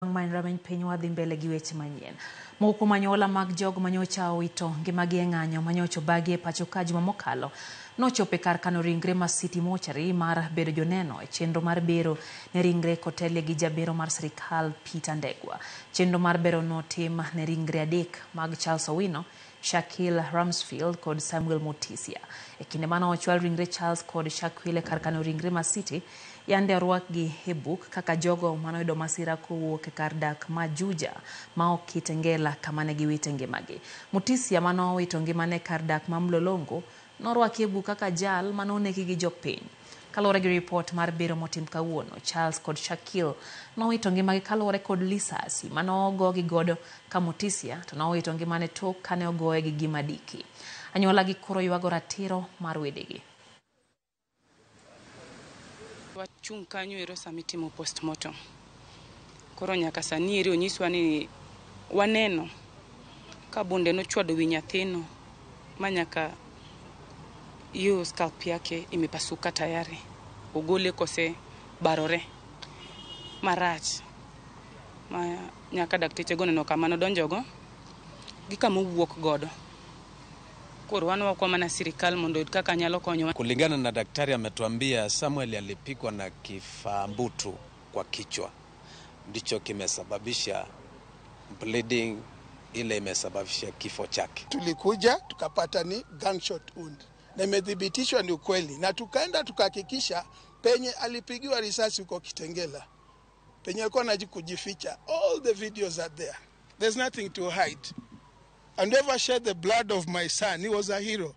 Bang' rameny piny wadhi mbele gi weche manyien. Moko kuom anyuola mag jogo manyocha owito ngimagi e ng'anyo manyocha obagi e pacho ka juma mokalo nochopo e kar kano ringre ma City Mortuary mar bedo joneno e chenro mar bero ne ringre kotelie gi jabero mar sirikal Peter Ndegwa. Chenro mar bero notim ne ringre adek mag Charles Owino, Shakil Ramsfield kod Samuel Mutisia. E kinde mane ochwal ringre Charles kod Shakil e kar kano ringre ma City, yande orwakgi e buk kaka jogo manoyudo masira kowuok e kar dak ma Juja ma ok Kitengela kama ne giwite ngimagi. Mutisia manowito ngimane e kar dak ma Mlolongo norwaki e buk kaka jal manonegi gi jopiny. Kaluwore gi ripot mar bero motim kawuono, Charles kod Shakil nowito ngimagi kaluwore kod lisasi manogogi godo ka Mutisia to nowito ngimane tok kane ogoye gi gima diki. Anyuola gi koro ywago ratiro mar wedegi. Wachung' kanyo ero sama itimo postmortem. Koro nyaka sani eri onyiswa ni waneno ka bunde nochwado wi nyathino ma nyaka hiyo scalp yake imepasuka tayari. Ogole kose barore marach ma nyaka dakteche go neno kama nodonjogo gi kama owuok godo. Koro wan wakwa mana sirikal mondo oyud kaka nyalo konyowa. Kulingana na daktari ametuambia Samuel alipigwa na kifaa mbutu kwa kichwa, ndicho kimesababisha bleeding ile imesababisha kifo chake. Tulikuja tukapata ni gunshot wound na imethibitishwa ni ukweli, na tukaenda tukahakikisha penye alipigiwa risasi huko Kitengela, penye alikuwa anaji kujificha. All the videos are there, there's nothing to hide. And whoever shed the blood of my son, he was a hero.